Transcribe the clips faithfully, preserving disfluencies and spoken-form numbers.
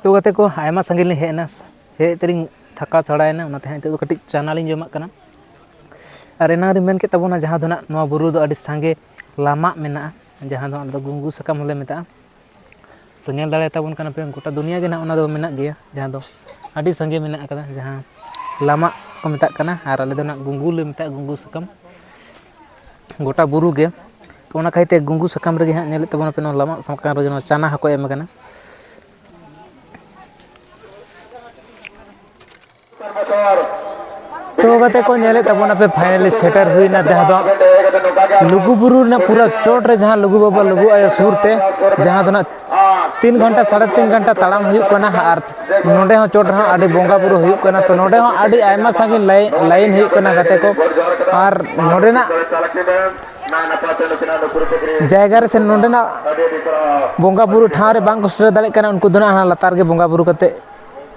ᱛᱚ ᱜᱟᱛᱮ ᱠᱚ, ᱟᱭᱢᱟ ᱥᱟᱺᱜᱤᱧ ᱞᱤᱧ ᱦᱮᱡ ᱮᱱᱟ, ᱦᱮᱡ ᱛᱮᱞᱤᱧ ᱛᱷᱟᱠᱟᱣ ᱪᱷᱟᱲᱟᱭᱮᱱᱟ, ᱚᱱᱟᱛᱮ ᱦᱟᱸᱜ ᱱᱤᱛᱚᱜ ᱫᱚ ᱠᱟᱹᱴᱤᱡ ᱪᱟ ᱱᱟᱜ ᱞᱤᱧ ᱡᱚᱢᱟᱜ ᱠᱟᱱᱟ᱾ ᱟᱨ ᱮᱱᱟᱝ ᱨᱤᱧ ᱢᱮᱱ ᱠᱮᱫ ᱛᱟᱵᱚᱱᱟ, ᱡᱟᱦᱟᱸ ᱫᱚ ᱱᱟᱜ ᱱᱚᱣᱟ ᱵᱩᱨᱩ ᱫᱚ ᱟᱹᱰᱤ ᱥᱟᱸᱜᱮ ᱞᱟᱢᱟᱜ ᱢᱮᱱᱟᱜᱼᱟ, ᱡᱟᱦᱟᱸ ᱫᱚ ᱟᱞᱮ ᱫᱚ ᱜᱩᱝᱜᱩ ᱥᱟᱠᱟᱢ ᱦᱚᱸᱞᱮ ᱢᱮᱛᱟᱜᱼᱟ᱾ ᱛᱚ ᱧᱮᱞ ᱫᱟᱲᱮᱭᱟᱛᱟᱵᱚᱱ ᱠᱟᱱᱟ ᱯᱮ, ᱜᱚᱴᱟ ᱫᱩᱱᱤᱭᱟᱹ ᱜᱮ ᱱᱟᱜ ᱚᱱᱟ ᱫᱚ ᱢᱮᱱᱟᱜ ᱜᱮᱭᱟ, ᱡᱟᱦᱟᱸ ᱫᱚ ᱟᱹᱰᱤ ᱥᱟᱸᱜᱮ ᱢᱮᱱᱟᱜ ᱟᱠᱟᱫᱟ, ᱡᱟᱦᱟᱸ ᱞᱟᱢᱟᱜ ᱠᱚ ᱢᱮᱛᱟᱜ ᱠᱟᱱᱟ, ᱟᱨ ᱟᱞᱮ ᱫᱚ ᱱᱟᱜ ᱜᱩᱝᱜᱩ ᱞᱮ ᱢᱮᱛᱟᱜᱼᱟ, ᱜᱩᱝᱜᱩ ᱥᱟᱠᱟᱢ᱾ ᱜᱚᱴᱟ ᱵᱩᱨᱩ ᱜᱮ᱾ ᱛᱚ ᱚᱱᱟ ᱠᱷᱟᱹᱛᱤᱨ ᱛᱮ ᱜᱩᱝᱜᱩ ᱥᱟᱠᱟᱢ ᱨᱮᱜᱮ ᱦᱟᱸᱜ ᱧᱮᱞᱮᱫ ᱛᱟᱵᱚᱱᱟᱯᱮ, ᱱᱚᱣᱟ ᱞᱟᱢᱟᱜ ᱥᱟᱠᱟᱢ ᱨᱮᱜᱮ ᱱᱚᱣᱟ ᱪᱟᱱᱟ ᱦᱚᱸᱠᱚ ᱮᱢ ᱟᱠᱟᱱᱟ᱾ ᱛᱚ ᱜᱟᱛᱮ ᱠᱚ, ᱧᱮᱞᱮᱫ ᱛᱟᱵᱚᱱᱟᱯᱮ, finally ᱥᱮᱴᱮᱨ ᱦᱩᱭᱱᱟ, ᱡᱟᱦᱟᱸ ᱫᱚ ᱞᱩᱜᱩ ᱵᱩᱨᱩ ᱨᱮᱱᱟᱜ ᱯᱩᱨᱟᱹ ᱪᱚᱴ ᱨᱮ, ᱡᱟᱦᱟᱸ ᱞᱩᱜᱩ ᱵᱟᱵᱟ ᱞᱩᱜᱩ ᱟᱭᱳ ᱥᱩᱨ ᱛᱮ, ᱡᱟᱦᱟᱸ ᱫᱚ ᱱᱟᱜ ᱛᱤᱱ ᱜᱷᱚᱱᱴᱟ, ᱥᱟᱲᱮ ᱛᱤᱱ ᱜᱷᱚᱱᱴᱟ ᱛᱟᱲᱟᱢ ᱦᱩᱭᱩᱜ ᱠᱟᱱᱟ᱾ ᱟᱨ ᱱᱚᱰᱮ ᱦᱚᱸ ᱪᱚᱴ ᱨᱮᱦᱚᱸ ᱟᱹᱰᱤ ᱵᱚᱸᱜᱟ ᱵᱩᱨᱩ ᱦᱩᱭᱩᱜ ᱠᱟᱱᱟ᱾ ᱛᱚ ᱱᱚᱰᱮ ᱦᱚᱸ ᱟᱹᱰᱤ ᱟᱭᱢᱟ ᱥᱟᱺᱜᱤᱧ ᱞᱟᱭ-, line ᱦᱩᱭᱩᱜ ᱠᱟᱱᱟ ᱜᱟᱛᱮ ᱠᱚ᱾ ᱟᱨ ᱱᱚᱰᱮᱱᱟᱜ ᱡᱟᱭᱜᱟ ᱨᱮ ᱥᱮ ᱱᱚᱰᱮᱱᱟᱜ ᱵᱚᱸᱜᱟ ᱵᱩᱨᱩ ᱴᱷᱟᱶ ᱨᱮ ᱵᱟᱝ ᱠᱚ ᱥᱮᱴᱮᱨ ᱫᱟᱲᱮᱭᱟᱜ ᱠᱟᱱᱟ, ᱩᱱᱠᱩ ᱫᱚ ᱱᱟᱜ ᱦᱟᱱᱟ ᱞᱟᱛᱟᱨ ᱨᱮᱜᱮ ᱵᱚᱸᱜᱟ ᱵᱩᱨᱩ ᱠᱟᱛᱮ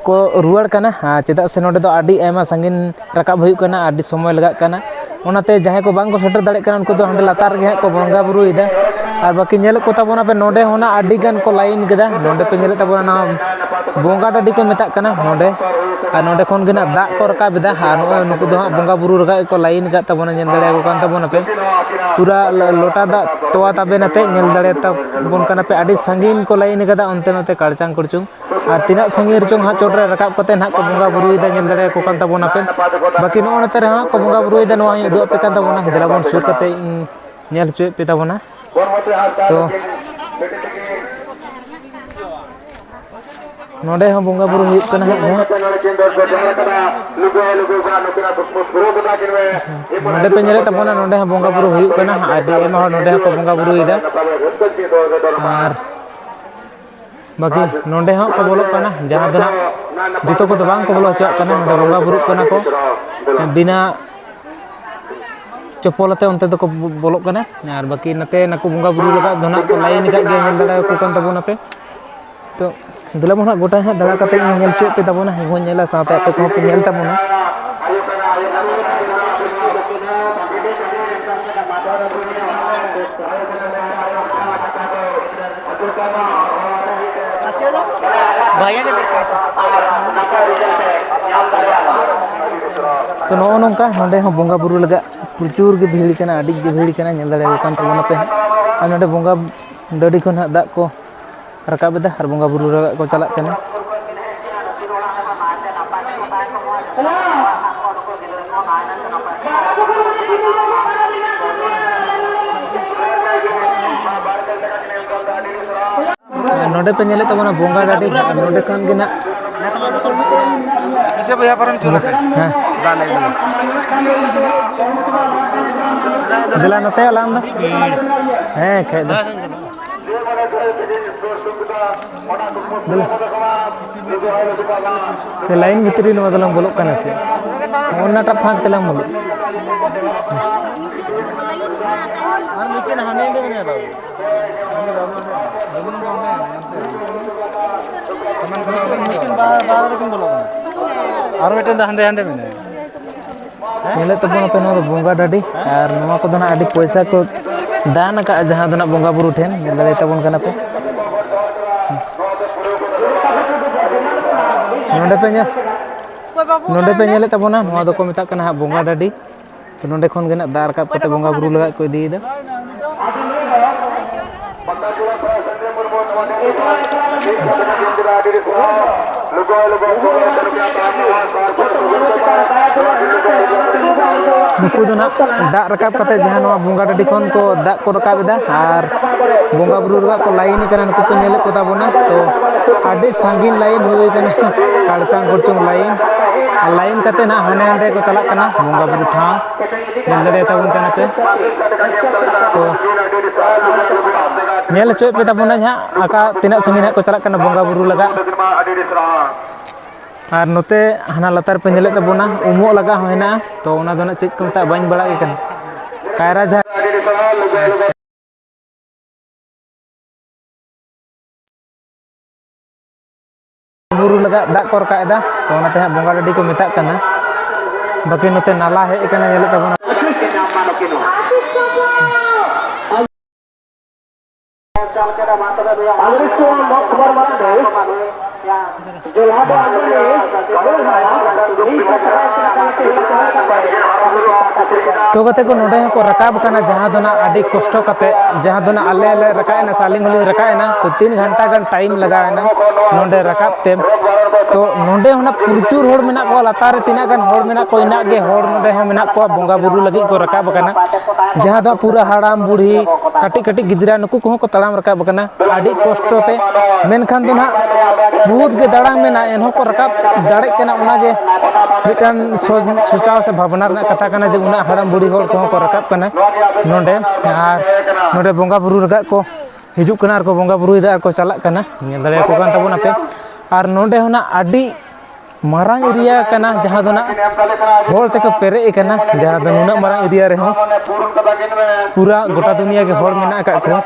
ᱠᱚ ᱨᱩᱣᱟᱹᱲ ᱠᱟᱱᱟ᱾ ᱟᱨ ᱪᱮᱫᱟᱜ ᱥᱮ ᱱᱚᱰᱮ ᱫᱚ ᱟᱹᱰᱤ ᱟᱭᱢᱟ ᱥᱟᱺᱜᱤᱧ ᱨᱟᱠᱟᱵ ᱦᱩᱭᱩᱜ ᱠᱟᱱᱟ, ᱟᱹᱰᱤ ᱥᱚᱢᱚᱭ ᱞᱟᱜᱟᱜ ᱠᱟᱱᱟ᱾ ᱚᱱᱟᱛᱮ ᱡᱟᱦᱟᱸᱭ ᱠᱚ ᱵᱟᱝ ᱠᱚ ᱥᱮᱴᱮᱨ ᱫᱟᱲᱮᱭᱟᱜ ᱠᱟᱱᱟ, ᱩᱱᱠᱩ ᱫᱚ ᱦᱟᱸᱰᱮ ᱞᱟᱛᱟᱨ ᱨᱮᱜᱮ ᱦᱟᱸᱜ ᱠᱚ ᱵᱚᱸᱜᱟ ᱵᱩᱨᱩᱭᱮᱫᱟ᱾ ᱟᱨ ᱵᱟᱹᱠᱤ ᱧᱮᱞᱮᱫ ᱠᱚ ᱛᱟᱵᱚᱱᱟ ᱯᱮ, ᱱᱚᱰᱮ ᱦᱚᱸ ᱱᱟᱜ ᱟᱹᱰᱤ ᱜᱟᱱ ᱠᱚ line ᱠᱮᱫᱟ᱾ ᱱᱚᱰᱮ ᱯᱮ ᱧᱮᱞᱮᱫ ᱛᱟᱵᱚᱱᱟ, ᱱᱚᱣᱟ ᱵᱚᱸᱜᱟ ᱰᱟᱹᱰᱤ ᱠᱚ ᱢᱮᱛᱟᱜ ᱠᱟᱱᱟ ᱱᱚᱰᱮ᱾ ᱟᱨ ᱱᱚᱰᱮ ᱠᱷᱚᱱ ᱜᱮ ᱱᱟᱜ ᱫᱟᱜ ᱠᱚ ᱨᱟᱠᱟᱵ ᱮᱫᱟ᱾ ᱟᱨ ᱱᱚᱜᱼᱚᱭ ᱱᱩᱠᱩ ᱫᱚ ᱦᱟᱸᱜ ᱵᱚᱸᱜᱟ ᱵᱩᱨᱩ ᱨᱟᱠᱟᱵ ᱜᱮᱠᱚ line ᱟᱠᱟᱫ ᱛᱟᱵᱚᱱᱟ, ᱧᱮᱞ ᱫᱟᱲᱮᱭᱟᱠᱚ ᱠᱟᱱ ᱛᱟᱵᱚᱱᱟ ᱯᱮ᱾ ᱯᱩᱨᱟᱹ ᱞᱚ-, ᱞᱚᱴᱟ ᱫᱟᱜ ᱛᱚᱣᱟ ᱛᱟᱵᱮᱱ ᱟᱛᱮ ᱧᱮᱞ ᱫᱟᱲᱮᱭᱟᱛᱟᱵᱚᱱ ᱠᱟᱱᱟ ᱯᱮ, ᱟᱹᱰᱤ ᱥᱟᱺᱜᱤᱧ ᱠᱚ line ᱟᱠᱟᱫᱟ, ᱚᱱᱛᱮ ᱱᱚᱛᱮ ᱠᱟᱲᱪᱟᱝ ᱠᱩᱲᱪᱩᱝ᱾ ᱟᱨ ᱛᱤᱱᱟᱹᱜ ᱥᱟᱺᱜᱤᱧ ᱨᱮᱪᱚᱝ ᱦᱟᱸᱜ ᱪᱚᱴ ᱨᱮ ᱨᱟᱠᱟᱵ ᱠᱟᱛᱮ ᱱᱟᱦᱟᱜ ᱠᱚ ᱵᱚᱸᱜᱟ ᱵᱩᱨᱩᱭᱮᱫᱟ, ᱧᱮᱞ ᱫᱟᱲᱮᱭᱟᱠᱚ ᱠᱟᱱ ᱛᱟᱵᱚᱱᱟ ᱯᱮ᱾ ᱵᱟᱹᱠᱤ ᱱᱚᱜᱼᱚ ᱱᱚᱛᱮ ᱨᱮᱦᱚᱸ ᱠᱚ ᱵᱚᱸᱜᱟ ᱵᱩᱨᱩᱭᱮᱫᱟ, ᱱᱚᱣᱟ ᱦᱚᱸᱧ ᱩᱫᱩᱜ ᱟᱯᱮ ᱠᱟᱱ ᱛᱟᱵᱚᱱᱟ᱾ ᱫᱮᱞᱟ ᱵᱚᱱ ᱥᱩᱨ ᱠᱟᱛᱮ ᱤᱧ ᱧᱮᱞ ᱦᱚᱪᱚᱭᱮᱫ ᱯᱮ ᱛᱟᱵᱚᱱᱟ᱾ ᱛᱚ ᱱᱚᱰᱮ ᱦᱚᱸ ᱵᱚᱸᱜᱟ ᱵᱩᱨᱩ ᱦᱩᱭᱩᱜ ᱠᱟᱱᱟ ᱦᱟᱸᱜ ᱡᱟᱦᱟᱸ᱾ ᱱᱚᱰᱮ ᱯᱮ ᱧᱮᱞᱮᱫ ᱛᱟᱵᱚᱱᱟ, ᱱᱚᱰᱮ ᱦᱚᱸ ᱵᱚᱸᱜᱟ ᱵᱩᱨᱩ ᱦᱩᱭᱩᱜ ᱠᱟᱱᱟ, ᱟᱹᱰᱤ ᱟᱭᱢᱟ ᱦᱚᱲ ᱱᱚᱰᱮ ᱦᱚᱸᱠᱚ ᱵᱚᱸᱜᱟ ᱵᱩᱨᱩᱭᱮᱫᱟ᱾ ᱟᱨ ᱵᱟᱹᱠᱤ ᱱᱚᱰᱮ ᱦᱚᱸ ᱠᱚ ᱵᱚᱞᱚᱜ ᱠᱟᱱᱟ, ᱡᱟᱦᱟᱸ ᱫᱚ ᱱᱟᱜ ᱡᱚᱛᱚ ᱠᱚᱫᱚ ᱵᱟᱝ ᱠᱚ ᱵᱚᱞᱚ ᱦᱚᱪᱚᱣᱟᱜ ᱠᱟᱱᱟ᱾ ᱱᱚᱰᱮ ᱵᱚᱸᱜᱟ ᱵᱩᱨᱩᱜ ᱠᱟᱱᱟ ᱠᱚ, ᱵᱤᱱᱟ ᱪᱚᱯᱚᱞ ᱟᱛᱮ ᱚᱱᱛᱮ ᱫᱚᱠᱚ ᱵᱚᱞᱚᱜ ᱠᱟᱱᱟ᱾ ᱟᱨ ᱵᱟᱹᱠᱤ ᱱᱚᱛᱮ ᱱᱟᱠᱚ ᱵᱚᱸᱜᱟ ᱵᱩᱨᱩ ᱞᱟᱜᱟᱜ ᱫᱚ ᱱᱟᱜ ᱠᱚ line ᱟᱠᱟᱫ ᱜᱮᱭᱟ, ᱧᱮᱞ ᱫᱟᱲᱮᱭᱟᱠᱚ ᱠᱟᱱ ᱛᱟᱵᱚᱱᱟᱯᱮ᱾ ᱛᱚ ᱫᱮᱞᱟ ᱵᱚᱱ ᱦᱟᱸᱜ ᱜᱚᱴᱟ ᱦᱟᱸᱜ ᱫᱟᱬᱟ ᱠᱟᱛᱮ ᱤᱧ ᱧᱮᱞ ᱦᱚᱪᱚᱭᱮᱫ ᱯᱮ ᱛᱟᱵᱚᱱᱟ, ᱤᱧ ᱦᱚᱸᱧ ᱧᱮᱞᱟ, ᱥᱟᱶᱛᱮ ᱟᱯᱮ ᱠᱚᱦᱚᱸ ᱯᱮ ᱧᱮᱞ ᱛᱟᱵᱚᱱᱟ᱾ ᱛᱚ, ᱱᱚᱜᱼᱚ ᱱᱚᱝᱠᱟ ᱱᱚᱰᱮ ᱦᱚᱸ ᱵᱚᱸᱜᱟ ᱵᱩᱨᱩ ᱞᱟᱹᱜᱤᱫ ᱯᱨᱚᱪᱩᱨ ᱜᱮ ᱵᱷᱤᱲ ᱠᱟᱱᱟ, ᱟᱹᱰᱤ ᱜᱮ ᱵᱷᱤᱲ ᱠᱟᱱᱟ, ᱧᱮᱞ ᱫᱟᱲᱮᱭᱟᱠᱚ ᱠᱟᱱ ᱛᱟᱵᱚᱱᱟ ᱯᱮ ᱦᱟᱸᱜ᱾ ᱟᱨ ᱱᱚᱰᱮ ᱵᱚᱸᱜᱟ ᱰᱟᱹᱰᱤ ᱠᱷᱚᱱ ᱦᱟᱸᱜ ᱫᱟᱜ ᱠᱚ ᱨᱟᱠᱟᱵ ᱮᱫᱟ ᱟᱨ ᱵᱚᱸᱜᱟ ᱵᱩᱨᱩ ᱞᱟᱹᱜᱤᱫ ᱠᱚ ᱪᱟᱞᱟᱜ ᱠᱟᱱᱟ᱾ ᱱᱚᱰᱮ ᱯᱮ ᱧᱮᱞᱮᱫ ᱛᱟᱵᱚᱱᱟ ᱵᱚᱸᱜᱟ ᱰᱟᱹᱰᱤ, ᱱᱚᱰᱮ ᱠᱷᱚᱱ ᱜᱮ ᱱᱟᱜ ᱯᱤᱪᱷᱮ ᱵᱚᱭᱦᱟ ᱯᱟᱨᱚᱢ ᱪᱚ ᱞᱮᱯᱮ᱾ ᱦᱮᱸ᱾ ᱫᱟᱜ ᱞᱮ ᱟᱹᱜᱩᱭᱟ᱾ ᱫᱮᱞᱟ ᱱᱚᱛᱮ ᱟᱞᱟᱝ ᱫᱚ᱾ ᱦᱮᱸ, ᱠᱷᱟᱡ ᱫᱚ᱾ ᱫᱮᱞᱟ᱾ ᱥᱮ ᱞᱟᱭᱤᱱ ᱵᱷᱤᱛᱨᱤ ᱱᱚᱣᱟ ᱫᱚᱞᱟᱝ ᱵᱚᱞᱚᱜ ᱠᱟᱱᱟ ᱥᱮ? ᱚᱱᱟᱴᱟᱜ ᱯᱷᱟᱸᱠ ᱛᱮᱞᱟᱝ ᱵᱚᱞᱚᱜ᱾ ᱟᱨ ᱢᱤᱫᱴᱮᱱ ᱦᱟᱸᱰᱮ ᱱᱟᱰᱮ ᱢᱮᱱᱟᱭᱟ ᱵᱟᱵᱩ᱾ ᱢᱤᱫᱴᱮᱱ ᱵᱟ-, ᱵᱟᱨ ᱨᱮᱠᱤᱱ ᱵᱚᱞᱚ ᱠᱟᱱᱟ᱾ ᱟᱨ ᱢᱤᱫᱴᱮᱱ ᱫᱚ ᱦᱟᱸᱰᱮ, ᱦᱟᱸᱰᱮ ᱢᱮᱱᱟᱭᱟ᱾ ᱧᱮᱞᱮᱫ ᱛᱟᱵᱚᱱ ᱟᱯᱮ ᱱᱚᱣᱟ ᱫᱚ ᱵᱚᱸᱜᱟ ᱰᱟᱹᱰᱤ, ᱟᱨ ᱱᱚᱣᱟ ᱠᱚᱫᱚ ᱱᱟᱜ ᱟᱹᱰᱤ ᱯᱚᱭᱥᱟ ᱠᱚ ᱫᱟᱱ ᱟᱠᱟᱫᱼᱟ, ᱡᱟᱦᱟᱸ ᱫᱚ ᱱᱟᱜ ᱵᱚᱸᱜᱟ ᱵᱩᱨᱩ ᱴᱷᱮᱱ ᱧᱮᱞ ᱫᱟᱲᱮᱭᱟᱛᱟᱵᱚᱱ ᱠᱟᱱᱟ ᱯᱮ᱾ ᱱᱚᱰᱮ ᱯᱮ ᱧᱮᱞ, ᱱᱚᱰᱮ ᱯᱮ ᱧᱮᱞᱮᱫ ᱛᱟᱵᱚᱱᱟ, ᱱᱚᱣᱟ ᱫᱚᱠᱚ ᱢᱮᱛᱟᱜ ᱠᱟᱱᱟ ᱦᱟᱸᱜ ᱵᱚᱸᱜᱟ ᱰᱟᱹᱰᱤ᱾ ᱛᱚ, ᱱᱚᱸᱰᱮ ᱠᱷᱚᱱ ᱜᱮ ᱱᱟᱜ ᱫᱟᱜ ᱨᱟᱠᱟᱵ ᱠᱟᱛᱮ ᱵᱚᱸᱜᱟ ᱵᱩᱨᱩ ᱞᱟᱹᱜᱤᱫ ᱠᱚ ᱤᱫᱤᱭᱮᱫᱟ᱾ ᱱᱩᱠᱩ ᱫᱚ ᱱᱟᱜ ᱫᱟᱜ ᱨᱟᱠᱟᱵ ᱠᱟᱛᱮ ᱡᱟᱦᱟᱸ ᱱᱚᱣᱟ ᱵᱚᱸᱜᱟ ᱰᱟᱹᱰᱤ ᱠᱷᱚᱱ ᱠᱚ ᱫᱟᱜ ᱠᱚ ᱨᱟᱠᱟᱵ ᱮᱫᱟ ᱟᱨ ᱵᱚᱸᱜᱟ ᱵᱩᱨᱩ ᱨᱮᱱᱟᱜ ᱠᱚ ᱞᱟᱭᱤᱱ ᱠᱟᱱᱟ᱾ ᱱᱩᱠᱩ ᱯᱮ ᱧᱮᱞᱮᱫ ᱠᱚ ᱛᱟᱵᱚᱱᱟ, ᱛᱚ ᱟᱹᱰᱤ ᱥᱟᱺᱜᱤᱧ ᱞᱟᱭᱤᱱ ᱦᱩᱭ ᱠᱟᱱᱟ, ᱠᱟᱲᱪᱟᱝ ᱠᱩᱲᱪᱩᱝ ᱞᱟᱭᱤᱱ᱾ ᱟᱨ ᱞᱟᱭᱤᱱ ᱠᱟᱛᱮ ᱱᱟᱜ ᱦᱟᱸᱰᱮ ᱱᱟᱸᱰᱮ ᱠᱚ ᱪᱟᱞᱟᱜ ᱠᱟᱱᱟ ᱵᱚᱸᱜᱟ ᱵᱩᱨᱩ ᱴᱷᱟᱶ᱾ ᱧᱮᱞ ᱫᱟᱲᱮᱭᱟᱛᱟ ᱵᱚᱱ ᱠᱟᱱᱟ ᱯᱮ᱾ ᱛᱚ, ᱧᱮᱞ ᱦᱚᱪᱚᱭᱮᱫ ᱯᱮ ᱛᱟᱵᱚᱱᱟᱹᱧ ᱦᱟᱸᱜ, ᱚᱠᱟ ᱛᱤᱱᱟᱹᱜ ᱥᱟᱺᱜᱤᱧ ᱦᱟᱸᱜ ᱠᱚ ᱪᱟᱞᱟᱜ ᱠᱟᱱᱟ ᱵᱚᱸᱜᱟ ᱵᱩᱨᱩ ᱞᱟᱜᱟᱜ᱾ ᱟᱨ ᱱᱚᱛᱮ ᱦᱟᱱᱟ ᱞᱟᱛᱟᱨ ᱯᱮ ᱧᱮᱞᱮᱫ ᱛᱟᱵᱚᱱᱟ, ᱩᱢᱩᱜ ᱞᱟᱜᱟᱜ ᱦᱚᱸ ᱦᱮᱱᱟᱜᱼᱟ᱾ ᱛᱚ, ᱚᱱᱟ ᱫᱚ ᱱᱟᱜ ᱪᱮᱫ ᱠᱚ ᱢᱮᱛᱟᱜᱼᱟ, ᱵᱟᱹᱧ ᱵᱟᱲᱟᱭ ᱠᱟᱱᱟ᱾ ᱠᱟᱭᱨᱟ ᱡᱟᱦᱟᱸ ᱵᱩᱨᱩ ᱞᱟᱜᱟᱜ ᱫᱟᱜ ᱠᱚ ᱨᱟᱠᱟᱵ ᱮᱫᱟ, ᱛᱚ ᱚᱱᱟᱛᱮ ᱦᱟᱸᱜ ᱵᱚᱸᱜᱟ ᱰᱟᱹᱰᱤ ᱠᱚ ᱢᱮᱛᱟᱜ ᱠᱟᱱᱟ᱾ ᱵᱟᱹᱠᱤ ᱱᱚᱛᱮ ᱱᱟᱞᱟ ᱦᱮᱡ ᱟᱠᱟᱱᱟ, ᱧᱮᱞᱮᱫ ᱛᱟᱵᱚᱱᱟ᱾ ᱟᱞᱮ ᱥᱮᱫ ᱢᱚᱜᱽ ᱠᱷᱚᱵᱚᱨ ᱢᱟᱨᱟᱝ ᱰᱟᱹᱦᱤ᱾ ᱛᱚ ᱜᱟᱛᱮ ᱠᱚ, ᱱᱚᱰᱮ ᱦᱚᱸᱠᱚ ᱨᱟᱠᱟᱵ ᱟᱠᱟᱱᱟ, ᱡᱟᱦᱟᱸ ᱫᱚ ᱱᱟᱜ ᱟᱹᱰᱤ ᱠᱚᱥᱴᱚ ᱠᱟᱛᱮ, ᱡᱟᱦᱟᱸ ᱫᱚ ᱱᱟᱜ ᱟᱞᱮ ᱞᱮ ᱨᱟᱠᱟᱵ ᱮᱱᱟ ᱥᱮ ᱟᱹᱞᱤᱧ ᱦᱚᱸᱞᱤᱧ ᱨᱟᱠᱟᱵ ᱮᱱᱟ, ᱛᱚ ᱛᱤᱱ ᱜᱷᱚᱱᱴᱟ ᱜᱟᱱ ᱴᱟᱭᱤᱢ ᱞᱟᱜᱟᱣ ᱮᱱᱟ ᱱᱚᱰᱮ ᱨᱟᱠᱟᱵ ᱛᱮ᱾ ᱛᱚ ᱱᱚᱰᱮ ᱦᱚᱸ ᱱᱟᱜ ᱯᱨᱚᱪᱩᱨ ᱦᱚᱲ ᱢᱮᱱᱟᱜ ᱠᱚᱣᱟ, ᱞᱟᱛᱟᱨ ᱨᱮ ᱛᱤᱱᱟᱹᱜ ᱜᱟᱱ ᱦᱚᱲ ᱢᱮᱱᱟᱜ ᱠᱚᱣᱟ, ᱤᱱᱟᱹᱜ ᱜᱮ ᱦᱚᱲ ᱱᱚᱰᱮ ᱦᱚᱸ ᱢᱮᱱᱟᱜ ᱠᱚᱣᱟ, ᱵᱚᱸᱜᱟ ᱵᱩᱨᱩ ᱞᱟᱹᱜᱤᱫ ᱠᱚ ᱨᱟᱠᱟᱵ ᱟᱠᱟᱱᱟ, ᱡᱟᱦᱟᱸ ᱫᱚ ᱯᱩᱨᱟᱹ ᱦᱟᱲᱟᱢ ᱵᱩᱲᱦᱤ, ᱠᱟᱹᱴᱤᱡ ᱠᱟᱹᱴᱤᱡ ᱜᱤᱫᱽᱨᱟᱹ, ᱱᱩᱠᱩ ᱠᱚᱦᱚᱸ ᱠᱚ ᱛᱟᱲᱟᱢ ᱨᱟᱠᱟᱵ ᱟᱠᱟᱱᱟ ᱟᱹᱰᱤ ᱠᱚᱥᱴᱚ ᱛᱮ᱾ ᱢᱮᱱᱠᱷᱟᱱ ᱫᱚ ᱱᱟᱦᱟᱜ ᱵᱚᱦᱩᱛ ᱜᱮ ᱫᱟᱲᱟᱝ ᱢᱮᱱᱟᱜᱼᱟ, ᱮᱱᱦᱚᱸ ᱠᱚ ᱨᱟᱠᱟᱵ ᱫᱟᱲᱮᱜ ᱠᱟᱱᱟ᱾ ᱚᱱᱟᱜᱮ ᱢᱤᱫᱴᱟᱝ ᱥᱚ-, ᱥᱚᱪᱟᱣ ᱥᱮ ᱵᱷᱟᱵᱽᱱᱟ ᱨᱮᱱᱟᱜ ᱠᱟᱛᱷᱟ ᱠᱟᱱᱟ ᱡᱮ ᱩᱱᱟᱹᱜ ᱦᱟᱲᱟᱢ ᱵᱩᱲᱦᱤ ᱦᱚᱲ ᱠᱚᱦᱚᱸ ᱠᱚ ᱨᱟᱠᱟᱵ ᱠᱟᱱᱟ ᱱᱚᱰᱮ, ᱟᱨ ᱱᱚᱰᱮ ᱵᱚᱸᱜᱟ ᱵᱩᱨᱩ ᱞᱟᱹᱜᱤᱫ ᱠᱚ ᱦᱤᱡᱩᱜ ᱠᱟᱱᱟ ᱟᱨ ᱠᱚ ᱵᱚᱸᱜᱟ ᱵᱩᱨᱩᱭᱮᱫᱟ ᱟᱨ ᱠᱚ ᱪᱟᱞᱟᱜ ᱠᱟᱱᱟ, ᱧᱮᱞ ᱫᱟᱲᱮᱭᱟᱠᱚ ᱠᱟᱱ ᱛᱟᱵᱚᱱᱟᱯᱮ᱾ ᱟᱨ ᱱᱚᱰᱮ ᱦᱚᱸ ᱱᱟᱜ ᱟᱹᱰᱤ ᱢᱟᱨᱟᱝ ᱮᱨᱤᱭᱟ ᱠᱟᱱᱟ, ᱡᱟᱦᱟᱸ ᱫᱚ ᱱᱟᱜ ᱦᱚᱲ ᱛᱮᱠᱚ ᱯᱮᱨᱮᱡ ᱟᱠᱟᱱᱟ, ᱡᱟᱦᱟᱸ ᱫᱚ ᱱᱩᱱᱟᱹᱜ ᱢᱟᱨᱟᱝ ᱮᱨᱤᱭᱟ ᱨᱮᱦᱚᱸ ᱯᱩᱨᱟ ᱜᱚᱴᱟ ᱫᱩᱱᱤᱭᱟᱹ ᱜᱮ ᱦᱚᱲ ᱢᱮᱱᱟᱜ ᱟᱠᱟᱫ ᱠᱚᱣᱟ᱾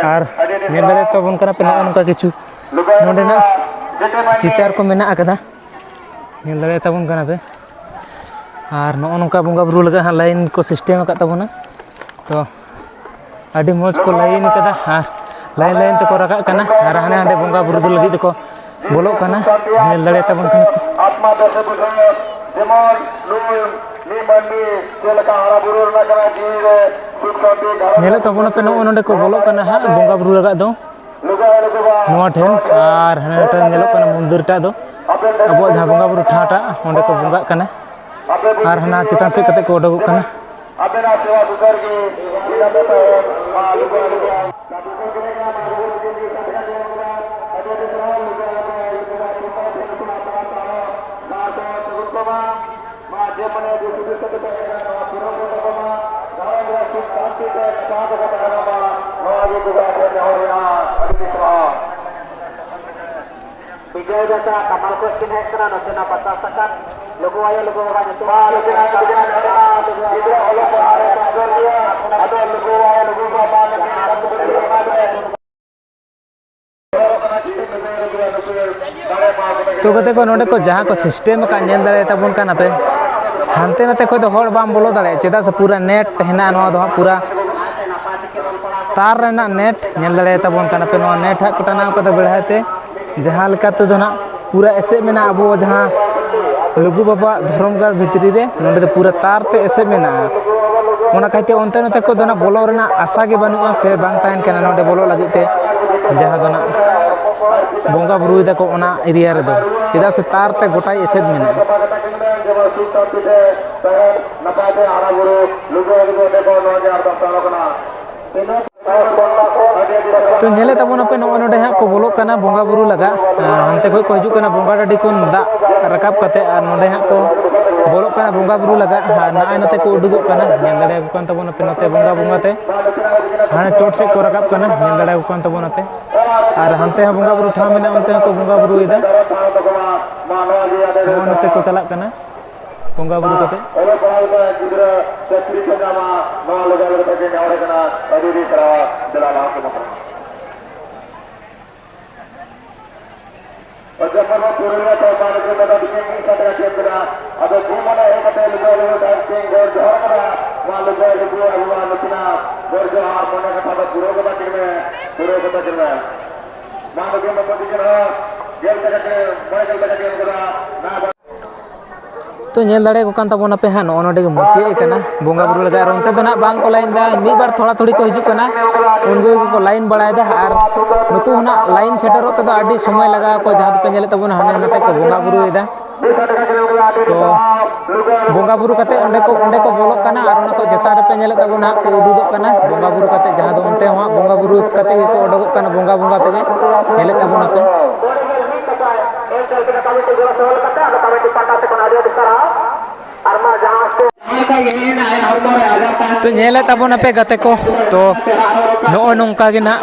ᱟᱨ ᱧᱮᱞ ᱫᱟᱲᱮᱭᱟᱜ ᱛᱟᱵᱚᱱ ᱠᱟᱱᱟ ᱯᱮ ᱱᱚᱜᱼᱚ ᱱᱚᱝᱠᱟ ᱠᱤᱪᱷᱩ ᱱᱚᱰᱮᱱᱟᱜ ᱪᱤᱛᱟᱹᱨ ᱠᱚ ᱢᱮᱱᱟᱜ ᱟᱠᱟᱫᱟ, ᱧᱮᱞ ᱫᱟᱲᱮᱭᱟᱜ ᱛᱟᱵᱚᱱ ᱠᱟᱱᱟ ᱯᱮ᱾ ᱟᱨ ᱱᱚᱜᱼᱚ ᱱᱚᱝᱠᱟ ᱵᱚᱸᱜᱟ ᱵᱩᱨᱩ ᱞᱟᱹᱜᱤᱫ ᱦᱟᱸᱜ ᱞᱟᱭᱤᱱ ᱠᱚ ᱥᱤᱥᱴᱮᱢ ᱟᱠᱟᱫ ᱛᱟᱵᱚᱱᱟ᱾ ᱛᱚ ᱟᱹᱰᱤ ᱢᱚᱡᱽ ᱠᱚ ᱞᱟᱭᱤᱱ ᱠᱟᱫᱟ ᱟᱨ ᱞᱟᱭᱤᱱ ᱞᱟᱭᱤᱱ ᱛᱮᱠᱚ ᱨᱟᱠᱟᱵ ᱠᱟᱱᱟ ᱟᱨ ᱦᱟᱱᱮ ᱦᱟᱸᱰᱮ ᱵᱚᱸᱜᱟ ᱵᱩᱨᱩ ᱫᱚ ᱞᱟᱹᱜᱤᱫ ᱫᱚᱠᱚ ᱵᱚᱞᱚᱜ ᱠᱟᱱᱟ, ᱧᱮᱞ ᱫᱟᱲᱮᱭᱟᱛᱟᱵᱚᱱ ᱠᱟᱱᱟ ᱯᱮ᱾ ᱟᱛᱢᱟ ᱫᱮᱥᱮ ᱵᱩᱡᱷᱟᱹᱣ, ᱡᱮᱢᱚᱱ ᱱᱩᱭ ᱢᱤᱫ ᱢᱟᱹᱱᱢᱤ ᱪᱮᱫ ᱞᱮᱠᱟ ᱦᱟᱨᱟ ᱵᱩᱨᱩ ᱨᱮᱱᱟᱜ ᱠᱟᱱᱟ, ᱡᱤᱣᱤ ᱨᱮ ᱥᱩᱠ ᱥᱟᱱᱛᱤ ᱜᱷᱟᱨᱚᱸᱡᱽ ᱧᱮᱞᱮᱫ ᱛᱟᱵᱚᱱᱟᱯᱮ, ᱱᱚᱜᱼᱚ ᱱᱚᱰᱮ ᱠᱚ ᱵᱚᱞᱚᱜ ᱠᱟᱱᱟ ᱦᱟᱸᱜ ᱵᱚᱸᱜᱟ ᱵᱩᱨᱩ ᱞᱟᱜᱟᱜ ᱫᱚ᱾ ᱞᱩᱜᱩ ᱟᱭᱳ ᱞᱩᱜᱩ ᱵᱟᱵᱟ ᱱᱚᱣᱟ ᱴᱷᱮᱱ ᱟᱨ ᱦᱟᱱᱮ ᱴᱷᱮᱱ ᱧᱮᱞᱚᱜ ᱠᱟᱱᱟ ᱢᱚᱱᱫᱤᱨ ᱴᱟᱜ ᱫᱚ ᱟᱵᱚᱣᱟᱜ ᱡᱟᱦᱟᱸ ᱵᱚᱸᱜᱟ ᱵᱩᱨᱩ ᱴᱷᱟᱶ ᱴᱟᱜ, ᱚᱸᱰᱮ ᱠᱚ ᱵᱚᱸᱜᱟᱜ ᱠᱟᱱᱟ᱾ ᱟᱨ ᱦᱟᱱᱟ ᱪᱮᱛᱟᱱ ᱥᱮᱫ ᱠᱟᱛᱮ ᱠᱚ ᱩᱰᱩᱠᱚᱜ ᱠᱟᱱᱟ᱾ ᱟᱵᱮᱱᱟᱜ ᱥᱮᱵᱟ ᱥᱩᱥᱟᱹᱨ ᱜᱮ ᱤᱱᱟᱹ ᱛᱮ ᱛᱟᱦᱮᱱ᱾ ᱢᱟ ᱞᱩᱜᱩ ᱟᱭᱳ ᱞᱩᱜᱩ ᱵᱟᱵᱟ᱾ ᱢᱟ ᱡᱮ ᱢᱚᱱᱮ ᱡᱮ ᱦᱩᱫᱤᱥ ᱠᱟᱛᱮ ᱠᱚ ᱦᱮᱡ ᱟᱠᱟᱱᱟ, ᱱᱚᱣᱟ ᱯᱩᱨᱚᱱ ᱠᱚ ᱛᱟᱵᱚᱱ ᱢᱟ᱾ ᱜᱷᱟᱨᱚᱸᱡᱽ ᱨᱮ ᱥᱩᱠ ᱥᱟᱱᱛᱤ ᱛᱮ ᱡᱚᱛᱚ ᱦᱚᱲ ᱠᱚ ᱛᱟᱦᱮᱱ ᱢᱟ᱾ ᱱᱚᱣᱟ ᱜᱮ ᱡᱚᱦᱟᱨ ᱱᱮᱦᱚᱨ ᱢᱮᱱᱟᱜᱼᱟ᱾ ᱟᱹᱰᱤ ᱟᱹᱰᱤ ᱥᱟᱨᱦᱟᱣ᱾ ᱵᱤᱡᱚᱭ ᱫᱟᱥᱟ ᱠᱟᱢᱟᱞ ᱠᱚ ᱥᱠᱤᱱ ᱦᱮᱡ ᱠᱟᱱᱟ, ᱱᱚᱛᱮᱱᱟᱜ ᱯᱟᱛᱟ ᱥᱟᱠᱟᱢ ᱞᱩᱜᱩ ᱟᱭᱳ ᱞᱩᱜᱩ ᱵᱟᱵᱟ ᱧᱩᱛᱩᱢ᱾ ᱢᱟ ᱞᱩᱜᱩ ᱟᱭᱳ ᱞᱩᱜᱩ ᱵᱟᱵᱟ ᱧᱩᱛᱩᱢ᱾ ᱜᱤᱫᱽᱨᱟᱹ ᱚᱞᱚᱜ ᱯᱟᱲᱦᱟᱜ ᱨᱮ ᱥᱚᱦᱚᱡᱚᱜ ᱜᱮᱭᱟ, ᱟᱫᱚ ᱞᱩᱜᱩ ᱟᱭᱳ ᱞᱩᱜᱩ ᱵᱟᱵᱟ ᱧᱩᱛᱩᱢ᱾ ᱛᱚ ᱜᱟᱛᱮ ᱠᱚ, ᱱᱚᱰᱮ ᱠᱚ ᱡᱟᱦᱟᱸ ᱠᱚ ᱥᱤᱥᱴᱮᱢ ᱟᱠᱟᱫ, ᱧᱮᱞ ᱫᱟᱲᱮᱭᱟᱛᱟᱵᱚᱱ ᱠᱟᱱᱟ ᱯᱮ, ᱦᱟᱱᱛᱮ ᱱᱟᱛᱮ ᱠᱷᱚᱱ ᱫᱚ ᱦᱚᱲ ᱵᱟᱢ ᱵᱚᱞᱚ ᱫᱟᱲᱮᱭᱟᱜᱼᱟ, ᱪᱮᱫᱟᱜ ᱥᱮ ᱯᱩᱨᱟᱹ ᱱᱮᱴ ᱦᱮᱱᱟᱜᱼᱟ ᱱᱚᱣᱟ ᱫᱚ ᱦᱟᱸᱜ, ᱯᱩᱨᱟᱹ ᱛᱟᱨ ᱨᱮᱱᱟᱜ ᱱᱮᱴ᱾ ᱧᱮᱞ ᱫᱟᱲᱮᱭᱟᱛᱟᱵᱚᱱ ᱠᱟᱱᱟ ᱯᱮ, ᱱᱚᱣᱟ ᱱᱮᱴ ᱦᱟᱸᱜ ᱠᱚ ᱴᱟᱱᱟᱣ ᱠᱟᱫᱟ ᱵᱮᱲᱦᱟᱭ ᱛᱮ᱾ ᱡᱟᱦᱟᱸ ᱞᱮᱠᱟ ᱛᱮᱫᱚ ᱱᱟᱜ ᱯᱩᱨᱟᱹ ᱮᱥᱮᱫ ᱢᱮᱱᱟᱜᱼᱟ ᱟᱵᱚ ᱡᱟᱦᱟᱸ ᱞᱩᱜᱩ ᱵᱟᱵᱟᱣᱟᱜ ᱫᱷᱚᱨᱚᱢ ᱜᱟᱲ ᱵᱷᱤᱛᱨᱤ ᱨᱮ, ᱱᱚᱸᱰᱮ ᱫᱚ ᱯᱩᱨᱟᱹ ᱛᱟᱨ ᱛᱮ ᱮᱥᱮᱫ ᱢᱮᱱᱟᱜᱼᱟ᱾ ᱚᱱᱟ ᱠᱟᱭᱛᱮ ᱚᱱᱛᱮ ᱱᱚᱛᱮ ᱠᱚ ᱫᱚ ᱱᱟᱜ ᱵᱚᱞᱚ ᱨᱮᱱᱟᱜ ᱟᱥᱟ ᱜᱮ ᱵᱟᱹᱱᱩᱜᱼᱟ ᱥᱮ ᱵᱟᱝ ᱛᱟᱦᱮᱱ ᱠᱟᱱᱟ ᱱᱚᱸᱰᱮ ᱵᱚᱞᱚᱜ ᱞᱟᱹᱜᱤᱫ ᱛᱮ, ᱡᱟᱦᱟᱸ ᱫᱚ ᱱᱟᱜ ᱵᱚᱸᱜᱟ ᱵᱩᱨᱩᱭ ᱫᱟᱠᱚ ᱚᱱᱟ ᱮᱨᱤᱭᱟ ᱨᱮᱫᱚ, ᱪᱮᱫᱟᱜ ᱥᱮ ᱛᱟᱨ ᱛᱮ ᱜᱚᱴᱟᱭ ᱮᱥᱮᱫ ᱢᱮᱱᱟᱜᱼᱟ᱾ ᱱᱟᱯᱟᱭ ᱛᱮ ᱦᱟᱨᱟ ᱵᱩᱨᱩ ᱞᱩᱜᱩ ᱟᱭᱳ ᱠᱚ ᱱᱚᱣᱟ ᱜᱮ ᱟᱨᱫᱟᱥ ᱛᱟᱦᱮᱸ ᱠᱟᱱᱟ᱾ ᱛᱚ ᱧᱮᱞᱮᱫ ᱛᱟᱵᱚᱱᱟᱯᱮ, ᱱᱚᱜᱼᱚᱭ ᱱᱚᱸᱰᱮ ᱦᱟᱸᱜ ᱠᱚ ᱵᱚᱞᱚᱜ ᱠᱟᱱᱟ ᱵᱚᱸᱜᱟ ᱵᱩᱨᱩ ᱞᱟᱜᱟᱜ᱾ ᱟᱨ ᱦᱟᱱᱛᱮ ᱠᱷᱚᱱ ᱠᱚ ᱦᱤᱡᱩᱜ ᱠᱟᱱᱟ ᱵᱚᱸᱜᱟ ᱰᱟᱹᱰᱤ ᱠᱷᱚᱱ ᱫᱟᱜ ᱨᱟᱠᱟᱵ ᱠᱟᱛᱮ, ᱟᱨ ᱱᱚᱸᱰᱮ ᱦᱟᱸᱜ ᱠᱚ ᱵᱚᱞᱚᱜ ᱠᱟᱱᱟ ᱵᱚᱸᱜᱟ ᱵᱩᱨᱩ ᱞᱟᱜᱟᱜ᱾ ᱟᱨ ᱱᱚᱜᱼᱚᱭ ᱱᱚᱛᱮ ᱠᱚ ᱩᱰᱩᱠᱚᱜ ᱠᱟᱱᱟ, ᱧᱮᱞ ᱫᱟᱲᱮᱭᱟᱠᱚ ᱠᱟᱱ ᱛᱟᱵᱚᱱᱟᱯᱮ ᱱᱚᱛᱮ ᱵᱚᱸᱜᱟ ᱵᱚᱸᱜᱟ ᱛᱮ᱾ ᱦᱟᱱᱮ ᱪᱚᱴ ᱥᱮᱫ ᱠᱚ ᱨᱟᱠᱟᱵ ᱠᱟᱱᱟ, ᱧᱮᱞ ᱫᱟᱲᱮᱭᱟᱠᱚ ᱠᱟᱱ ᱛᱟᱵᱚᱱᱟᱯᱮ᱾ ᱟᱨ ᱦᱟᱱᱛᱮ ᱦᱚᱸ ᱵᱚᱸᱜᱟ ᱵᱩᱨᱩ ᱴᱷᱟᱶ ᱢᱮᱱᱟᱜᱼᱟ, ᱚᱱᱛᱮ ᱦᱚᱸᱠᱚ ᱵᱚᱸᱜᱟ ᱵᱩᱨᱩᱭᱮᱫᱟ᱾ ᱱᱚᱜᱼᱚᱭ ᱱᱚᱛᱮ ᱠᱚ ᱪᱟᱞᱟᱜ ᱠᱟᱱᱟ ᱵᱚᱸᱜᱟ ᱵᱩᱨᱩ ᱠᱟᱛᱮ᱾ ᱚᱞᱚᱜ ᱯᱟᱲᱦᱟᱣ ᱞᱮᱠᱟ ᱜᱤᱫᱽᱨᱟᱹ ᱪᱟᱹᱠᱨᱤ ᱠᱚ ᱧᱟᱢᱟ, ᱱᱚᱣᱟ ᱞᱟᱹᱜᱤᱫ ᱟᱞᱮ ᱫᱚ ᱱᱮᱦᱚᱨ ᱠᱟᱱᱟ᱾ ᱟᱹᱰᱤ ᱟᱹᱰᱤ ᱥᱟᱨᱦᱟᱣ᱾ ᱫᱮᱞᱟ ᱞᱟᱦᱟ ᱥᱮᱫ ᱵᱚᱱ᱾ ᱚᱡᱚᱜ ᱯᱩᱨᱟᱹᱣ ᱠᱟᱛᱮ ᱢᱟ ᱱᱩᱠᱩ ᱫᱚ ᱟᱹᱰᱤ ᱜᱮ ᱢᱤᱫ ᱥᱟᱶ ᱛᱮ ᱪᱮᱫ ᱠᱮᱫᱟ᱾ ᱟᱫᱚ ᱫᱩ ᱢᱟᱱᱮ ᱦᱮᱡ ᱠᱟᱛᱮ ᱞᱩᱜᱩ ᱞᱩᱜᱩ ᱥᱟᱦᱮᱵ ᱠᱤᱱ ᱜᱚᱰ ᱡᱚᱦᱟᱨ ᱠᱟᱫᱟ᱾ ᱢᱟ ᱞᱩᱜᱩ ᱞᱩᱜᱩ ᱟᱵᱚᱣᱟᱜ ᱱᱩᱠᱤᱱᱟᱜ ᱜᱚᱰ ᱡᱚᱦᱟᱨ ᱢᱚᱱᱮ ᱠᱟᱛᱷᱟ ᱫᱚ ᱯᱩᱨᱟᱹᱣ ᱠᱟᱛᱟ ᱠᱤᱱ ᱢᱮ, ᱯᱩᱨᱟᱹᱣ ᱠᱟᱛᱟ ᱠᱤᱱ ᱢᱮ᱾ ᱢᱟ ᱱᱩᱠᱤᱱ ᱵᱟᱹᱵᱩ ᱛᱤᱠᱤᱱ ᱦᱚᱸ ᱜᱮᱞ ᱴᱟᱠᱟ ᱠᱤᱱ, ᱢᱚᱬᱮ ᱜᱮᱞ ᱴᱟᱠᱟ ᱠᱤᱱ ᱮᱢ ᱠᱟᱫᱟ᱾ ᱱᱟ ᱛᱚ ᱧᱮᱞ ᱫᱟᱲᱮᱭᱟᱠᱚ ᱠᱟᱱ ᱛᱟᱵᱚᱱᱟᱯᱮ ᱦᱟᱸᱜ, ᱱᱚᱜᱼᱚ ᱱᱚᱰᱮ ᱜᱮ ᱢᱩᱪᱟᱹᱫ ᱟᱠᱟᱱᱟ ᱵᱚᱸᱜᱟ ᱵᱩᱨᱩ ᱞᱟᱜᱟᱜ᱾ ᱟᱨ ᱚᱱᱛᱮ ᱫᱚ ᱱᱟᱜ ᱵᱟᱝ ᱠᱚ ᱞᱟᱭᱤᱱ ᱫᱟ, ᱢᱤᱫ ᱵᱟᱨ ᱛᱷᱚᱲᱟ ᱛᱷᱩᱲᱤ ᱠᱚ ᱦᱤᱡᱩᱜ ᱠᱟᱱᱟ, ᱩᱱᱠᱩ ᱜᱮᱠᱚ ᱞᱟᱭᱤᱱ ᱵᱟᱲᱟᱭᱮᱫᱟ᱾ ᱟᱨ ᱱᱩᱠᱩ ᱦᱚᱸ ᱱᱟᱜ ᱞᱟᱭᱤᱱ ᱥᱮᱴᱮᱨᱚᱜ ᱛᱮᱫᱚ ᱟᱹᱰᱤ ᱥᱚᱢᱚᱭ ᱞᱟᱜᱟᱣ ᱟᱠᱚ, ᱡᱟᱦᱟᱸ ᱫᱚᱯᱮ ᱧᱮᱞᱮᱫ ᱛᱟᱵᱚᱱᱟ ᱦᱟᱱᱮ ᱱᱟᱴᱮ ᱠᱚ ᱵᱚᱸᱜᱟ ᱵᱩᱨᱩᱭᱮᱫᱟ᱾ ᱛᱚ ᱵᱚᱸᱜᱟ ᱵᱩᱨᱩ ᱠᱟᱛᱮ ᱚᱸᱰᱮ ᱠᱚ, ᱚᱸᱰᱮ ᱠᱚ ᱵᱚᱞᱚᱜ ᱠᱟᱱᱟ ᱟᱨ ᱚᱱᱟ ᱠᱚ ᱪᱮᱛᱟᱱ ᱨᱮᱯᱮ ᱧᱮᱞᱮᱫ ᱛᱟᱵᱚᱱᱟ ᱦᱟᱸᱜ ᱠᱚ ᱩᱰᱩᱠᱚᱜ ᱠᱟᱱᱟ᱾ ᱵᱚᱸᱜᱟ ᱵᱩᱨᱩ ᱠᱟᱛᱮ, ᱡᱟᱦᱟᱸ ᱫᱚ ᱚᱱᱛᱮ ᱦᱚᱸ ᱦᱟᱸᱜ ᱵᱚᱸᱜᱟ ᱵᱩᱨᱩ ᱠᱟᱛᱮ ᱜᱮᱠᱚ ᱩᱰᱩᱠᱚᱜ ᱠᱟᱱᱟ, ᱵᱚᱸᱜᱟ ᱵᱚᱸᱜᱟ ᱛᱮᱜᱮ ᱧᱮᱞᱮᱫ ᱛᱟᱵᱚᱱᱟᱯᱮ᱾ ᱛᱚ ᱧᱮᱞᱮᱫ ᱛᱟᱵᱚᱱᱟᱯᱮ ᱜᱟᱛᱮ ᱠᱚ, ᱛᱚ ᱱᱚᱜᱼᱚᱭ ᱱᱚᱝᱠᱟ ᱜᱮ ᱱᱟᱜ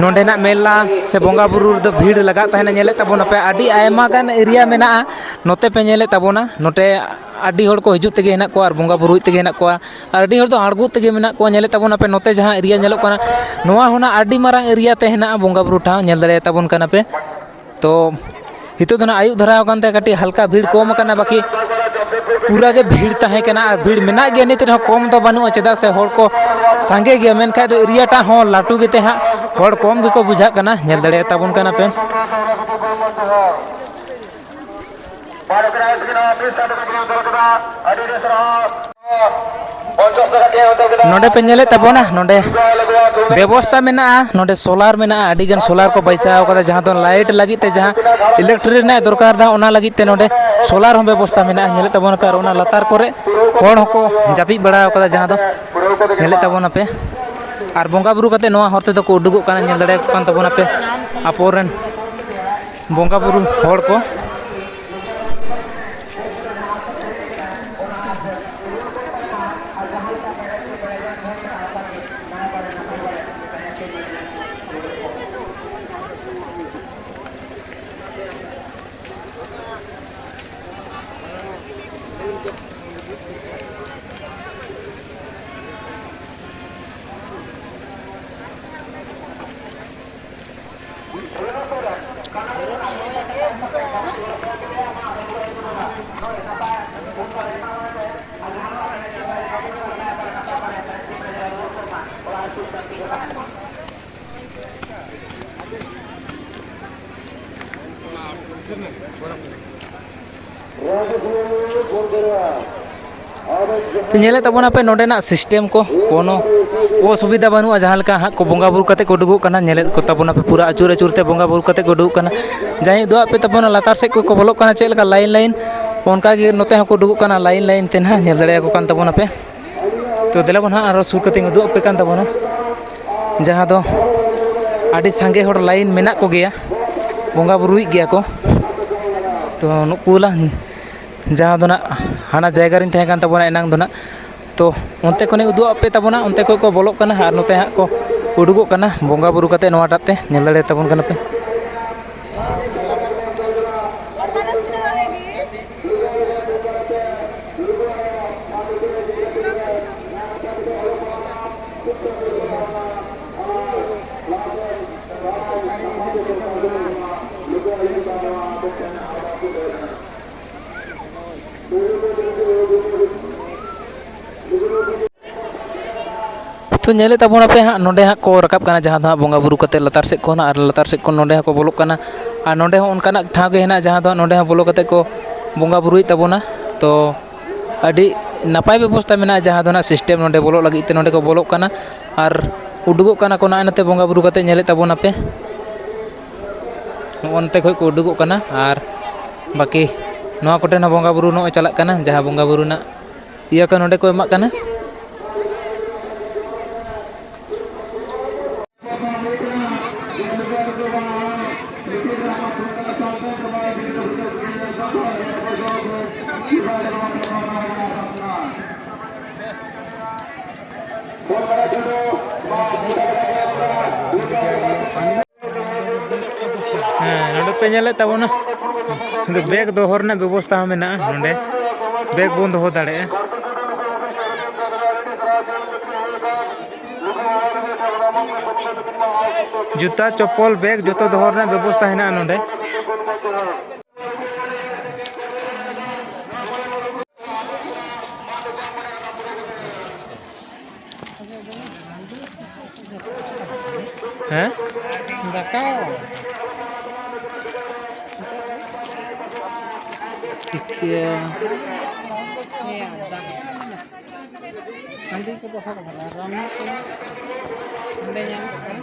ᱱᱚᱰᱮᱱᱟᱜ ᱢᱮᱞᱟ ᱥᱮ ᱵᱚᱸᱜᱟ ᱵᱩᱨᱩ ᱨᱮᱫᱚ ᱵᱷᱤᱲ ᱞᱟᱜᱟᱜ ᱛᱟᱦᱮᱱᱟ᱾ ᱧᱮᱞᱮᱫ ᱛᱟᱵᱚᱱᱟᱯᱮ ᱟᱹᱰᱤ ᱟᱭᱢᱟ ᱜᱟᱱ ᱮᱨᱤᱭᱟ ᱢᱮᱱᱟᱜᱼᱟ᱾ ᱱᱚᱛᱮ ᱯᱮ ᱧᱮᱞᱮᱫ ᱛᱟᱵᱚᱱᱟ, ᱱᱚᱛᱮ ᱟᱹᱰᱤ ᱦᱚᱲ ᱠᱚ ᱦᱤᱡᱩᱜ ᱛᱮᱜᱮ ᱦᱮᱱᱟᱜ ᱠᱚᱣᱟ ᱟᱨ ᱵᱚᱸᱜᱟ ᱵᱩᱨᱩᱭ ᱛᱮᱜᱮ ᱦᱮᱱᱟᱜ ᱠᱚᱣᱟ, ᱟᱨ ᱟᱹᱰᱤ ᱦᱚᱲ ᱫᱚ ᱟᱬᱜᱚ ᱛᱮᱜᱮ ᱢᱮᱱᱟᱜ ᱠᱚᱣᱟ᱾ ᱧᱮᱞᱮᱫ ᱛᱟᱵᱚᱱᱟᱯᱮ ᱱᱚᱛᱮ ᱡᱟᱦᱟᱸ ᱮᱨᱤᱭᱟ ᱧᱮᱞᱚᱜ ᱠᱟᱱᱟ, ᱱᱚᱣᱟ ᱦᱚᱸ ᱱᱟᱜ ᱟᱹᱰᱤ ᱢᱟᱨᱟᱝ ᱮᱨᱤᱭᱟ ᱛᱮ ᱦᱮᱱᱟᱜᱼᱟ ᱵᱚᱸᱜᱟ ᱵᱩᱨᱩ ᱴᱷᱟᱶ, ᱧᱮᱞ ᱫᱟᱲᱮᱭᱟᱛᱟᱵᱚᱱ ᱠᱟᱱᱟ ᱯᱮ᱾ ᱛᱚ ᱱᱤᱛᱚᱜ ᱫᱚ ᱱᱟᱜ ᱟᱹᱭᱩᱵ ᱫᱷᱟᱨᱟ ᱟᱠᱟᱱ ᱛᱮ ᱠᱟᱹᱴᱤᱡ ᱦᱟᱞᱠᱟ ᱵᱷᱤᱲ ᱠᱚᱢ ᱟᱠᱟᱱᱟ, ᱵᱟᱹᱠᱤ ᱯᱩᱨᱟᱹ ᱜᱮ ᱵᱷᱤᱲ ᱛᱟᱦᱮᱸ ᱠᱟᱱᱟ, ᱟᱨ ᱵᱷᱤᱲ ᱢᱮᱱᱟᱜ ᱜᱮᱭᱟ ᱱᱤᱛ ᱨᱮᱦᱚᱸ, ᱠᱚᱢ ᱫᱚ ᱵᱟᱹᱱᱩᱜᱼᱟ, ᱪᱮᱫᱟᱜ ᱥᱮ ᱦᱚᱲ ᱠᱚ ᱥᱟᱸᱜᱮ ᱜᱮᱭᱟ, ᱢᱮᱱᱠᱷᱟᱡ ᱫᱚ ᱮᱨᱤᱭᱟ ᱴᱟᱜ ᱦᱚᱸ ᱞᱟᱹᱴᱩ ᱜᱮᱛᱮ ᱦᱟᱸᱜ ᱦᱚᱲ ᱠᱚᱢ ᱜᱮᱠᱚ ᱵᱩᱡᱷᱟᱹᱜ ᱠᱟᱱᱟ᱾ ᱧᱮᱞ ᱫᱟᱲᱮᱭᱟᱛᱟ ᱵᱚᱱ ᱠᱟᱱᱟ ᱯᱮ᱾ ᱱᱚᱰᱮ ᱯᱮ ᱧᱮᱞᱮᱫ ᱛᱟᱵᱚᱱᱟ, ᱱᱚᱰᱮ ᱵᱮᱵᱚᱥᱛᱟ ᱢᱮᱱᱟᱜᱼᱟ, ᱱᱚᱰᱮ ᱥᱳᱞᱟᱨ ᱢᱮᱱᱟᱜᱼᱟ, ᱟᱹᱰᱤ ᱜᱟᱱ ᱥᱳᱞᱟᱨ ᱠᱚ ᱵᱟᱹᱭᱥᱟᱣ ᱠᱟᱫᱟ, ᱡᱟᱦᱟᱸ ᱫᱚ ᱞᱟᱭᱤᱴ ᱞᱟᱹᱜᱤᱫ ᱛᱮ, ᱡᱟᱦᱟᱸ ᱤᱞᱮᱠᱴᱨᱤᱠ ᱨᱮᱱᱟᱜ ᱫᱚᱨᱠᱟᱨ ᱫᱟ, ᱚᱱᱟ ᱞᱟᱹᱜᱤᱫ ᱛᱮ ᱱᱚᱰᱮ ᱥᱳᱞᱟᱨ ᱦᱚᱸ ᱵᱮᱵᱚᱥᱛᱟ ᱢᱮᱱᱟᱜᱼᱟ᱾ ᱧᱮᱞᱮᱫ ᱛᱟᱵᱚᱱᱟᱯᱮ, ᱟᱨ ᱚᱱᱟ ᱞᱟᱛᱟᱨ ᱠᱚᱨᱮ ᱦᱚᱲ ᱦᱚᱸᱠᱚ ᱡᱟᱹᱯᱤᱫ ᱵᱟᱲᱟ ᱠᱟᱫᱟ, ᱡᱟᱦᱟᱸ ᱫᱚ ᱧᱮᱞᱮᱫ ᱛᱟᱵᱚᱱᱟᱯᱮ᱾ ᱟᱨ ᱵᱚᱸᱜᱟ ᱵᱩᱨᱩ ᱠᱟᱛᱮ ᱱᱚᱣᱟ ᱦᱚᱨ ᱛᱮᱫᱚ ᱠᱚ ᱩᱰᱩᱠᱚᱜ ᱠᱟᱱᱟ, ᱧᱮᱞ ᱫᱟᱲᱮᱭᱟᱠᱚ ᱠᱟᱱ ᱛᱟᱵᱚᱱᱟᱯᱮ ᱟᱵᱚᱨᱮᱱ ᱵᱚᱸᱜᱟ ᱵᱩᱨᱩ ᱦᱚᱲ ᱠᱚ᱾ ᱛᱚ, ᱧᱮᱞᱮᱫ ᱛᱟᱵᱚᱱᱟᱯᱮ ᱱᱚᱸᱰᱮᱱᱟᱜ ᱥᱤᱥᱴᱮᱢ ᱠᱚ, ᱠᱳᱱᱳ ᱚᱥᱩᱵᱤᱫᱷᱟ ᱵᱟᱹᱱᱩᱜᱼᱟ᱾ ᱡᱟᱦᱟᱸ ᱞᱮᱠᱟ ᱦᱟᱸᱜ ᱠᱚ ᱵᱚᱸᱜᱟ ᱵᱩᱨᱩ ᱠᱟᱛᱮ ᱠᱚ ᱩᱰᱩᱠᱚᱜ ᱠᱟᱱᱟ, ᱧᱮᱞᱮᱫ ᱠᱚ ᱛᱟᱵᱚᱱᱟᱯᱮ ᱯᱩᱨᱟᱹ ᱟᱹᱪᱩᱨ ᱟᱹᱪᱩᱨ ᱛᱮ ᱵᱚᱸᱜᱟ ᱵᱩᱨᱩ ᱠᱟᱛᱮ ᱠᱚ ᱩᱰᱩᱠᱚᱜ ᱠᱟᱱᱟ᱾ ᱡᱟᱦᱟᱸᱭ ᱩᱫᱩᱜ ᱟᱯᱮ ᱛᱟᱵᱚᱱᱟ ᱞᱟᱛᱟᱨ ᱥᱮᱫ ᱠᱚ ᱠᱚ ᱵᱚᱞᱚᱜ ᱠᱟᱱᱟ, ᱪᱮᱫ ᱞᱮᱠᱟ ᱞᱟᱭᱤᱱ ᱞᱟᱭᱤᱱ, ᱚᱱᱠᱟ ᱜᱮ ᱱᱚᱛᱮ ᱦᱚᱸᱠᱚ ᱩᱰᱩᱠᱚᱜ ᱠᱟᱱᱟ ᱞᱟᱭᱤᱱ ᱞᱟᱭᱤᱱ ᱛᱮ ᱱᱟᱦᱟᱜ, ᱧᱮᱞ ᱫᱟᱲᱮᱭᱟᱠᱚ ᱠᱟᱱ ᱛᱟᱵᱚᱱᱟᱯᱮ᱾ ᱛᱚ, ᱫᱮᱞᱟ ᱵᱚᱱ ᱦᱟᱸᱜ ᱟᱨᱚ ᱥᱩᱨ ᱠᱟᱛᱮᱧ ᱩᱫᱩᱜ ᱟᱯᱮ ᱠᱟᱱ ᱛᱟᱵᱚᱱᱟ, ᱡᱟᱦᱟᱸ ᱫᱚ ᱟᱹᱰᱤ ᱥᱟᱸᱜᱮ ᱦᱚᱲ ᱞᱟᱭᱤᱱ ᱢᱮᱱᱟᱜ ᱠᱚᱜᱮᱭᱟ, ᱵᱚᱸᱜᱟ ᱵᱩᱨᱩᱭᱮᱫ ᱜᱮᱭᱟ ᱠᱚ᱾ ᱛᱚ, ᱱᱩᱠᱩ ᱞᱟᱝ ᱡᱟᱦᱟᱸ ᱫᱚ ᱱᱟᱜ ᱦᱟᱱᱟ ᱡᱟᱭᱜᱟ ᱨᱤᱧ ᱛᱟᱦᱮᱸ ᱠᱟᱱ ᱛᱟᱵᱚᱱᱟ ᱮᱱᱟᱝ ᱫᱚ ᱱᱟᱜ, ᱛᱚ ᱚᱱᱛᱮ ᱠᱷᱚᱱᱤᱧ ᱩᱫᱩᱜ ᱟᱯᱮ ᱛᱟᱵᱚᱱᱟ, ᱚᱱᱛᱮ ᱠᱷᱚᱱ ᱠᱚ ᱵᱚᱞᱚᱜ ᱠᱟᱱᱟ ᱟᱨ ᱱᱚᱛᱮ ᱦᱟᱸᱜ ᱠᱚ ᱩᱰᱩᱠᱚᱜ ᱠᱟᱱᱟ ᱵᱚᱸᱜᱟ ᱵᱩᱨᱩ ᱠᱟᱛᱮ ᱱᱚᱣᱟᱴᱟᱜ ᱛᱮ, ᱧᱮᱞ ᱫᱟᱲᱮᱭᱟᱛᱟᱵᱚᱱ ᱠᱟᱱᱟ ᱯᱮ᱾ ᱛᱚ, ᱧᱮᱞᱮᱫ ᱛᱟᱵᱚᱱᱟᱯᱮ ᱦᱟᱸᱜ, ᱱᱚᱸᱰᱮ ᱦᱟᱸᱜ ᱠᱚ ᱨᱟᱠᱟᱵ ᱠᱟᱱᱟ, ᱡᱟᱦᱟᱸ ᱫᱚ ᱦᱟᱸᱜ ᱵᱚᱸᱜᱟ ᱵᱩᱨᱩ ᱠᱟᱛᱮᱫ ᱞᱟᱛᱟᱨ ᱥᱮᱫ ᱠᱷᱚᱱ ᱦᱟᱸᱜ, ᱟᱨ ᱞᱟᱛᱟᱨ ᱥᱮᱫ ᱠᱷᱚᱱ ᱱᱚᱸᱰᱮ ᱦᱚᱸᱠᱚ ᱵᱚᱞᱚᱜ ᱠᱟᱱᱟ᱾ ᱟᱨ ᱱᱚᱸᱰᱮ ᱦᱚᱸ ᱚᱱᱠᱟᱱᱟᱜ ᱴᱷᱟᱶ ᱜᱮ ᱦᱮᱱᱟᱜᱼᱟ, ᱡᱟᱦᱟᱸ ᱫᱚ ᱦᱟᱸᱜ ᱱᱚᱸᱰᱮ ᱦᱚᱸ ᱵᱚᱞᱚ ᱠᱟᱛᱮᱫ ᱠᱚ ᱵᱚᱸᱜᱟ ᱵᱩᱨᱩᱭᱮᱫ ᱛᱟᱵᱚᱱᱟ᱾ ᱛᱚ, ᱟᱹᱰᱤ ᱱᱟᱯᱟᱭ ᱵᱮᱵᱚᱥᱛᱷᱟ ᱢᱮᱱᱟᱜᱼᱟ, ᱡᱟᱦᱟᱸ ᱫᱚ ᱦᱟᱸᱜ system ᱱᱚᱸᱰᱮ ᱵᱚᱞᱚᱜ ᱞᱟᱹᱜᱤᱫ ᱛᱮ ᱱᱚᱸᱰᱮ ᱠᱚ ᱵᱚᱞᱚᱜ ᱠᱟᱱᱟ ᱟᱨ ᱩᱰᱩᱠᱚᱜ ᱠᱟᱱᱟ ᱠᱚ᱾ ᱱᱚᱜᱼᱚᱭ ᱱᱚᱛᱮ ᱵᱚᱸᱜᱟ ᱵᱩᱨᱩ ᱠᱟᱛᱮᱫ ᱧᱮᱞᱮᱫ ᱛᱟᱵᱚᱱᱟᱯᱮ, ᱱᱚᱜᱼᱚ ᱱᱚᱛᱮ ᱠᱷᱚᱱ ᱠᱚ ᱩᱰᱩᱠᱚᱜ ᱠᱟᱱᱟ᱾ ᱟᱨ ᱵᱟᱹᱠᱤ ᱱᱚᱣᱟ ᱠᱚᱴᱷᱮᱱ ᱦᱚᱸ ᱵᱚᱸᱜᱟ ᱵᱩᱨᱩ ᱱᱚᱜᱼᱚᱭ ᱪᱟᱞᱟᱜ ᱠᱟᱱᱟ, ᱡᱟᱦᱟᱸ ᱵᱚᱸᱜᱟ ᱵᱩᱨᱩ ᱨᱮᱱᱟᱜ ᱤᱭᱟᱹ ᱠᱚ ᱱᱚᱸᱰᱮ ᱠᱚ ᱮᱢᱟᱜ ᱠᱟᱱᱟ᱾ ᱦᱮᱸ, ᱱᱚᱰᱮ ᱯᱮ ᱧᱮᱞᱮᱫ ᱛᱟᱵᱚᱱᱟ, ᱵᱮᱜᱽ ᱫᱚᱦᱚ ᱨᱮᱱᱟᱜ ᱵᱮᱵᱚᱥᱛᱷᱟ ᱦᱚᱸ ᱢᱮᱱᱟᱜᱼᱟ᱾ ᱱᱚᱰᱮ ᱵᱮᱜᱽ ᱵᱚᱱ ᱫᱚᱦᱚ ᱫᱟᱲᱮᱭᱟᱜᱼᱟ᱾ ᱡᱩᱛᱟᱹ, ᱪᱚᱯᱯᱚᱞ, ᱵᱮᱜᱽ ᱡᱚᱛᱚ ᱫᱚᱦᱚ ᱨᱮᱱᱟᱜ ᱵᱮᱵᱚᱥᱛᱷᱟ ᱦᱮᱱᱟᱜᱼᱟ ᱱᱚᱰᱮ᱾ ᱦᱮᱸ? ᱫᱟᱠᱟ᱾ ᱪᱤᱠᱟᱹ? ᱦᱟᱺᱰᱤ ᱠᱚᱫᱚ ᱦᱚᱲ ᱵᱷᱟᱲᱟ, ᱨᱟᱱ ᱠᱚ ᱱᱚᱰᱮ ᱧᱟᱢᱚᱜ ᱠᱟᱱᱟ᱾